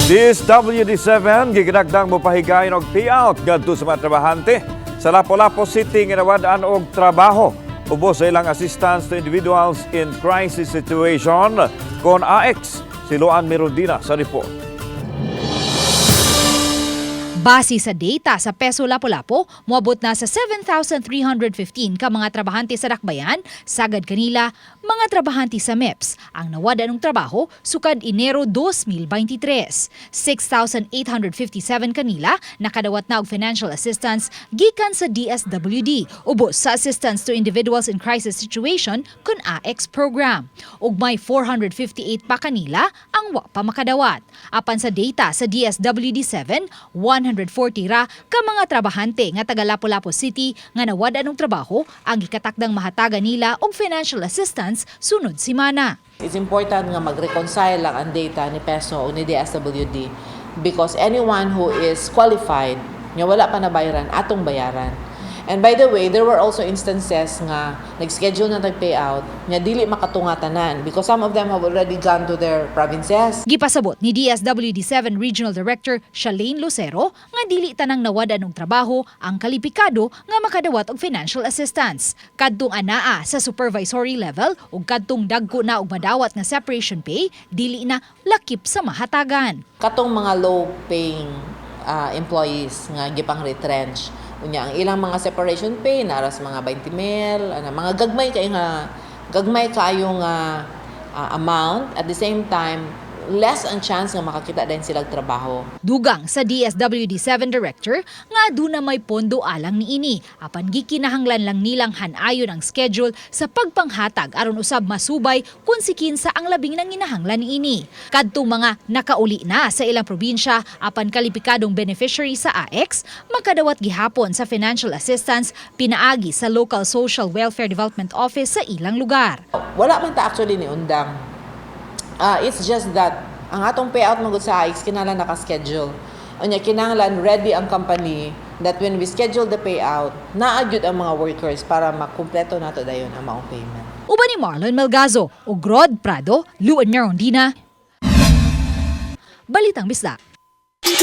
DSWD 7 giginagdang mopahigayon og payout ngadto sa mga trabahante sa Lapu-Lapu City nga nawad-an og trabaho ubos sa ilang Assistance to Individuals in Crisis Situation kon AX. Si Luan Mirondina sa report. Base sa data sa Peso Lapu-Lapu, moabot na sa 7,315 ka mga trabahante sa Dakbayan, sagad kanila mga trabahante sa MEPS, ang nawad-an og trabaho sukad Enero 2023. 6,857 kanila nakadawat na og financial assistance gikan sa DSWD ubos sa Assistance to Individuals in Crisis Situation kun AX program. Ug may 458 pa kanila ang wa pa makadawat. Apan sa data sa DSWD 7, 140 ra ka mga trabahante nga taga Lapu-Lapu City nga nawad-an og trabaho ang gikatakdang mahatagan nila og financial assistance sunod simana. It's important nga mag-reconcile lang ang data ni PESO o ni DSWD because anyone who is qualified nga wala pa nabayaran, atong bayaran. And by the way, there were also instances nga nag-schedule na tag-payout nga dili makatungatanan because some of them have already gone to their provinces. Gipasabot ni DSWD 7 Regional Director Shalane Lucero nga dili tanang nawad-an og trabaho ang kalipikado nga makadawat og financial assistance. Kadtong anaa sa supervisory level ug kadtong dagko na og madawat nga separation pay, dili na lakip sa mahatagan. Katong mga low-paying employees nga gipang retrench. Unya ang ilang mga separation pay naras mga 20 mil, ana, mga gagmay kaayo nga amount. At the same time, less ang chance nga makakita din sila trabaho. Dugang sa DSWD 7 Director nga aduna may pondo alang niini, apan gikinahanglan lang nilang hanayon ang schedule sa pagpanghatag aron usab masubay kung si kinsa ang labing nanginahanglan niini. Kadtong mga nakauli na sa ilang probinsya apan kalipikadong beneficiary sa AX, makadawat gihapon sa financial assistance pinaagi sa local Social Welfare Development Office sa ilang lugar. Wala man ta actually ni undang. It's just that ang atong payout man gud sa AX kinahanglan naka-schedule. Unya kinahanglan ready ang company that when we schedule the payout, naa gyud ang mga workers para makumpleto nato dayon ang maong payment. Uban ni Marlon Melgazo ug Rod Prado, Luan Mirondina. Balitang Bisdak.